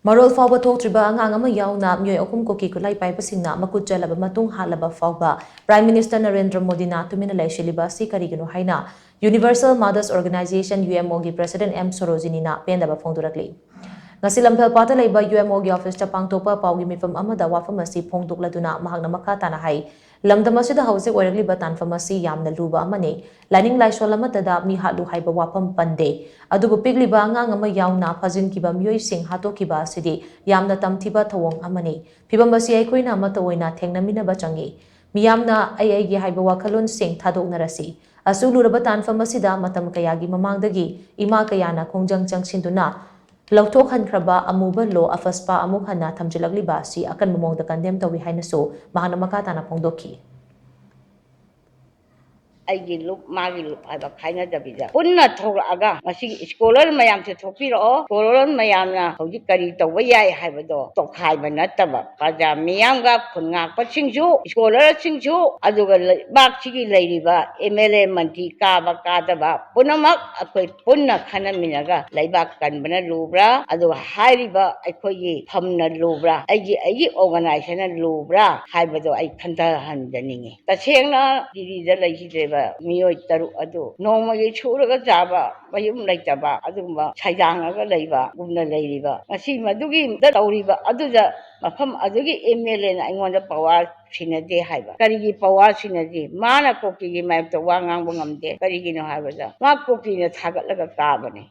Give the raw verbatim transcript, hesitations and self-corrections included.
ꯃꯔꯣꯜ ꯐꯥꯎꯕ ꯊꯣꯛꯇ꯭ꯔꯤꯕ ꯑꯉꯥꯡ ꯑꯃ ꯌꯥꯎꯅ ꯃꯤꯑꯣꯏ ꯑꯍꯨꯝ ꯀꯨꯀꯤ ꯈꯨꯠꯂꯥꯏ ꯄꯥꯏꯕꯁꯤꯡꯅ ꯃꯈꯨꯠ ꯆꯠꯂꯕ ꯃꯇꯨꯡ ꯍꯥꯠꯂꯕ ꯐꯥꯎꯕ Prime Minister ꯅꯔꯦꯟꯗ꯭ꯔ ꯃꯣꯗꯤꯅ ꯇꯨꯃꯤꯟꯅ ꯂꯩꯁꯤꯜꯂꯤꯕ ꯑꯁꯤ ꯀꯔꯤꯒꯤꯅꯣ ꯍꯥꯏꯅ Universal Mothers Organization, UMO ꯒꯤ President ꯑꯦꯝ ꯁꯣꯔꯣꯖꯤꯅꯤꯅ ꯄꯦꯟꯗꯕ ꯐꯣꯡꯗꯣꯔꯛꯂꯤ꯫ ꯉꯁꯤ ꯂꯝꯐꯦꯜꯄꯥꯠꯇ ꯂꯩꯕ UMO ꯒꯤ office ꯇ ꯄꯥꯡꯊꯣꯛꯄ ꯄꯥꯎꯒꯤ ꯃꯤꯐꯝ ꯑꯃꯗ ꯋꯥꯐꯝ ꯑꯁꯤ ꯐꯣꯡꯗꯣꯛꯂꯗꯨꯅ ꯃꯍꯥꯛꯅ ꯃꯈꯥ ꯇꯥꯅ ꯍꯥꯏ, ꯂꯝꯗꯝ ꯑꯁꯤꯗ ꯍꯧꯖꯤꯛ ꯑꯣꯏꯔꯛꯂꯤꯕ ꯇꯥꯟꯐꯝ ꯑꯁꯤ ꯌꯥꯝꯅ ꯂꯨꯕ ꯑꯃꯅꯤ꯫ ꯂꯥꯏꯅꯤꯡ ꯂꯥꯏꯁꯣꯜ ꯑꯃꯠꯇꯗ ꯃꯤ ꯍꯥꯠꯂꯨ ꯍꯥꯏꯕ ꯋꯥꯐꯝ ꯄꯟꯗꯦ꯫ ꯑꯗꯨꯕꯨ ꯄꯤꯛꯂꯤꯕ ꯑꯉꯥꯡ ꯑꯃ ꯌꯥꯎꯅ ꯐꯥꯖꯤꯟꯈꯤꯕ ꯃꯤꯑꯣꯏꯁꯤꯡ ꯍꯥꯠꯇꯣꯛꯈꯤꯕ ꯑꯁꯤꯗꯤ ꯌꯥꯝꯅ ꯇꯝꯊꯤꯕ ꯊꯧꯑꯣꯡ ꯑꯃꯅꯤ꯫ ꯐꯤꯚꯝ ꯑꯁꯤ ꯑꯩꯈꯣꯏꯅ ꯑꯃꯠꯇ ꯑꯣꯏꯅ ꯊꯦꯡꯅꯃꯤꯟꯅꯕ ꯆꯪꯏ꯫ ꯃꯤꯌꯥꯝꯅ ꯑꯩ ꯑꯩꯒꯤ ꯍꯥꯏꯕ ꯋꯥꯈꯜꯂꯣꯟꯁꯤꯡ ꯊꯥꯗꯣꯛꯅꯔꯁꯤ꯫ ꯑꯁꯨꯛ ꯂꯨꯔꯕ ꯇꯥꯟꯐꯝ ꯑꯁꯤꯗ ꯃꯇꯝ ꯀꯌꯥꯒꯤ ꯃꯃꯥꯡꯗꯒꯤ ꯏꯃꯥ ꯀꯌꯥꯅ ꯈꯣꯡꯖꯪ ꯆꯪꯁꯤꯟꯗꯨꯅ ꯂꯧꯊꯣꯛꯍꯟꯈ꯭ꯔꯕ ꯑꯃꯨꯕ law ꯑꯐꯁꯄꯥ ꯑꯃꯨꯛ ꯍꯟꯅ ꯊꯝꯖꯤꯜꯂꯛꯂꯤꯕ ꯑꯁꯤ ꯑꯀꯟꯕ ꯃꯑꯣꯡꯗ condemn ꯇꯧꯏ ꯍꯥꯏꯅꯁꯨ ꯃꯍꯥꯛꯅ ꯃꯈꯥ ꯇꯥꯅ ꯐꯣꯡꯗꯣꯛꯈꯤ꯫ ꯑꯩꯒꯤ ꯂꯨꯞ, ꯃꯥꯒꯤ ꯂꯨꯞ ꯍꯥꯏꯕ ꯈꯥꯏꯅꯗꯕꯤꯗ ꯄꯨꯟꯅ ꯊꯣꯛꯂꯛꯑꯒ ꯃꯁꯤꯒꯤ scholar ꯃꯌꯥꯝꯁꯦ ꯊꯣꯛꯄꯤꯔꯛꯑꯣ꯫ Scholar ꯃꯌꯥꯝꯅ ꯍꯧꯖꯤꯛ ꯀꯔꯤ ꯇꯧꯕ ꯌꯥꯏ ꯍꯥꯏꯕꯗꯣ ꯇꯣꯈꯥꯏꯕ ꯅꯠꯇꯕ, ꯄ꯭ꯔꯖꯥ ꯃꯤꯌꯥꯝꯒ ꯈꯨꯟ ꯉꯥꯛꯄꯁꯤꯡꯁꯨ, scholarꯁꯤꯡꯁꯨ, ꯑꯗꯨꯒ ꯂꯩꯕꯥꯛꯁꯤꯒꯤ ꯂꯩꯔꯤꯕ MLA ꯃꯟꯇ꯭ꯔꯤ ꯀꯥꯕ ꯀꯥꯗꯕ ꯄꯨꯝꯅꯃꯛ ꯑꯩꯈꯣꯏ ꯄꯨꯟꯅ ꯈꯟꯅꯃꯤꯟꯅꯒ ꯂꯩꯕꯥꯛ ꯀꯟꯕꯅ ꯂꯨꯕ꯭ꯔꯥ, ꯑꯗꯨꯒ ꯍꯥꯏꯔꯤꯕ ꯑꯩꯈꯣꯏꯒꯤ ꯐꯝꯅ ꯂꯨꯕ꯭ꯔꯥ, ꯑꯩꯒꯤ, ꯑꯩꯒꯤ organisationꯅ ꯂꯨꯕ꯭ꯔꯥ ꯍꯥꯏꯕꯗꯣ ꯑꯩ ꯈꯟꯊꯍꯟꯖꯅꯤꯡꯉꯤ꯫ ꯇꯁꯦꯡꯅ ꯗꯤꯜꯂꯤꯗ ꯂꯩꯈꯤꯗ꯭ꯔꯤꯕ ꯃꯤꯑꯣꯏ ꯇꯔꯨꯛ ꯑꯗꯨ ꯅꯣꯡꯃꯒꯤ ꯁꯨꯔꯒ ꯆꯥꯕ, ꯃꯌꯨꯝ ꯂꯩꯇꯕ, ꯑꯗꯨꯒꯨꯝꯕ ꯁꯥꯏꯗꯥꯡꯉꯒ ꯂꯩꯕꯒꯨꯝꯅ ꯂꯩꯔꯤꯕ, ꯉꯁꯤ ꯃꯗꯨꯒꯤ ꯇꯧꯔꯤꯕ ꯑꯗꯨꯗ ꯃꯐꯝ ꯑꯗꯨꯒꯤ MLAꯅ ꯑꯩꯉꯣꯟꯗ power ꯁꯤꯟꯅꯗꯦ ꯍꯥꯏꯕ꯫ ꯀꯔꯤꯒꯤ power ꯁꯤꯟꯅꯗꯦ? ꯃꯥꯅ ꯀꯨꯀꯤꯒꯤ ꯃꯥꯌꯣꯛꯇ ꯋꯥ ꯉꯥꯡꯕ ꯉꯝꯗꯦ꯫ ꯀꯔꯤꯒꯤꯅꯣ ꯍꯥꯏꯕꯗ ꯃꯥ ꯀꯨꯀꯤꯅ ꯊꯥꯒꯠꯂꯒ ꯀꯥꯕꯅꯤ꯫